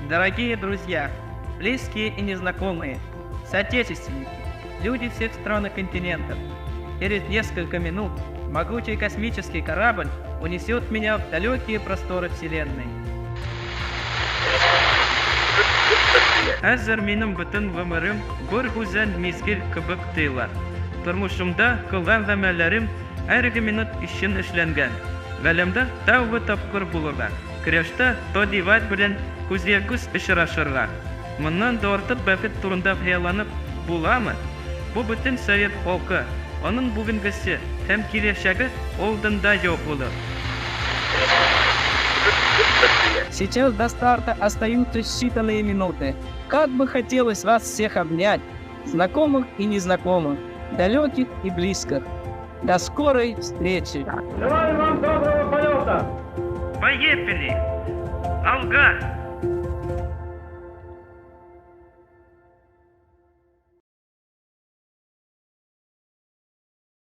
Дорогие друзья, близкие и незнакомые, соотечественники, люди всех стран и континентов, через несколько минут могучий космический корабль унесет меня в далекие просторы Вселенной. Хәзер минем бөтен гомерем бер гүзәл мизгел кебек тоела. Тормышымда кылган гамәлләрем һәрге минут өчен эшләнгән. Галәмдә тәүге тапкыр булырга, көрәштә Тодиват белән күзгә-күз очрашырга. Моннан да артык бәхет турында хыялланып буламы? Бу бөтен совет халкы, аның бүгенгесе һәм киләчәге алдында җаваплылык. Сейчас до старта остаются считанные минуты. Как бы хотелось вас всех обнять, знакомых и незнакомых, далеких и близких. До скорой встречи! Желаю вам доброго полета! Поехали! Алга!